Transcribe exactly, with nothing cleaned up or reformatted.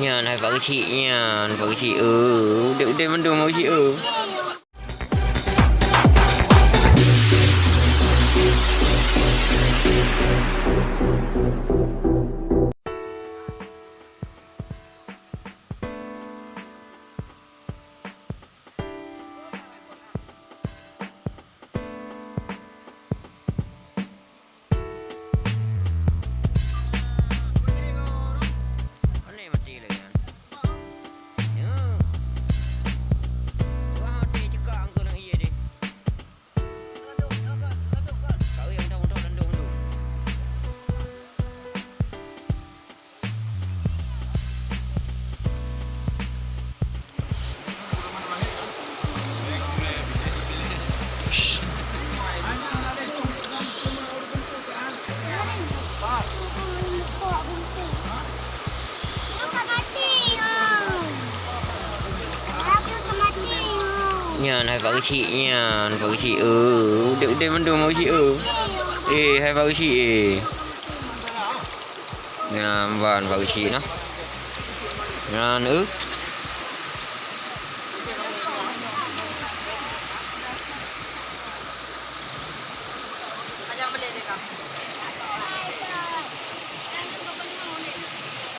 Nyan hai Pak Geuchik, nyan Pak Geuchik. Eh, udép-udép mandum Pak Geuchik, eh. Nyan hai Pak Geuchik, nyan Pak Geuchik. Eh, udép-udép mandum Pak Geuchik, eh. Eh, hai Pak Geuchik, eh. Nyan ban Pak Geuchik nah. Nyan, eh.